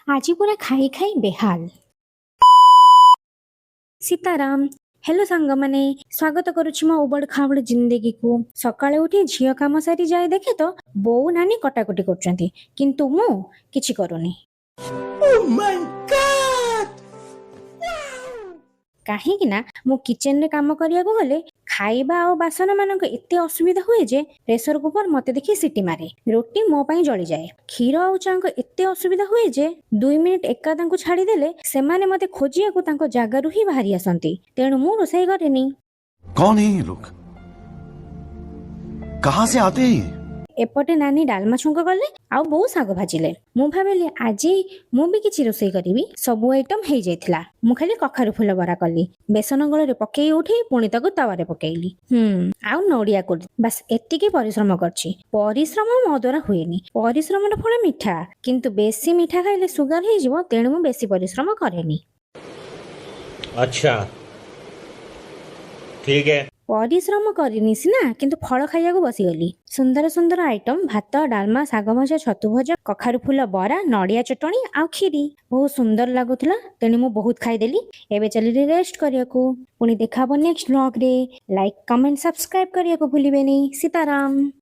ଆଜି ପୁରା ଖାଇ ଖାଇ ବେହାଲ। ସୀତାରାମ। ହ୍ୟାଲୋ ସାଙ୍ଗମାନେ, ସ୍ୱାଗତ କରୁଛି ମୋ ଉବଡ଼ ଖାବଡ଼ ଜିନ୍ଦଗିକୁ। ସକାଳେ ଉଠି ଝିଅ କାମ ସାରି ଯାଏ, ଦେଖେ ତ ବୋଉ ନାନୀ କଟାକଟି କରୁଛନ୍ତି, କିନ୍ତୁ ମୁଁ କିଛି କରୁନି। କାହିଁକି ନା ମୁଁ କିଚେନରେ କାମ କରିବାକୁ ଗଲେ ଖାଇବା ଆଉ ବାସନ ମାନଙ୍କ ଏତେ ଅସୁବିଧା ହୁଏ ଯେ ପ୍ରେସର କୁକର ମତେ ଦେଖି ସିଟି ମାରେ, ରୁଟି ମୋ ପାଇଁ ଜଳିଯାଏ। କ୍ଷୀର ଆଉ ଚାଙ୍କ ଏତେ ଅସୁବିଧା ହୁଏ ଯେ 2 ମିନିଟ୍ ଏକା ତାଙ୍କୁ ଛାଡ଼ିଦେଲେ ସେମାନେ ମତେ ଖୋଜିବାକୁ ତାଙ୍କ ଜାଗାରୁ ହିଁ ବାହାରି ଆସନ୍ତି। ତେଣୁ ମୁଁ ରୋଷେଇ କରେନି। कौन है ये लोग? कहां से आते हैं ये? ଏପଟେ ନାନୀ ଡାଲମା ଛୁଙ୍କ କଲେ ଆଉ ବୋଉ ଶାଗ ଭାଜିଲେ। ମୁଁ ଭାବିଲି, ଆଜି ମୁଁ ବି କିଛି ରୋଷେଇ କରିବି। ସବୁ ଆଇଟମ୍ ହେଇଯାଇଥିଲା, ମୁଁ ଖାଲି କଖାରୁ ଫୁଲ ବରା କଲି। ବେସନ ଗୋଳରେ ପକେଇ ଉଠେଇ ପୁଣି ତାକୁ ତାୱାରେ ପକେଇଲି। ଆଉ ନଡ଼ିଆ କୋରି, ବାସ୍, ଏତିକି ପରିଶ୍ରମ କରିଛି। ପରିଶ୍ରମ ମୋ ଦ୍ୱାରା ହୁଏନି। ପରିଶ୍ରମର ଫଳ ମିଠା, କିନ୍ତୁ ବେଶୀ ମିଠା ଖାଇଲେ ସୁଗାର ହେଇଯିବ। ତେଣୁ ମୁଁ ବେଶୀ ପରିଶ୍ରମ କରେନି। अच्छा, ठीक है। ପରିଶ୍ରମ କରିନି ସିନା, କିନ୍ତୁ ଫଳ ଖାଇବାକୁ ବସିଗଲି। ସୁନ୍ଦର ସୁନ୍ଦର ଆଇଟମ୍, ଭାତ, ଡାଲମା, ଶାଗ ଭଜା, ଛତୁ ଭଜା, କଖାରୁ ଫୁଲ ବରା, ନଡ଼ିଆ ଚଟଣି ଆଉ କ୍ଷୀରି। ବହୁତ ସୁନ୍ଦର ଲାଗୁଥିଲା, ତେଣୁ ମୁଁ ବହୁତ ଖାଇଦେଲି। ଏବେ ଚାଲିଲି ରେଷ୍ଟ କରିବାକୁ। ପୁଣି ଦେଖା ହବ ନେକ୍ସଟ ବ୍ଲଗରେ। ଲାଇକ୍, କମେଣ୍ଟ, ସବସ୍କ୍ରାଇବ କରିବାକୁ ଭୁଲିବେନି। ସୀତାରାମ।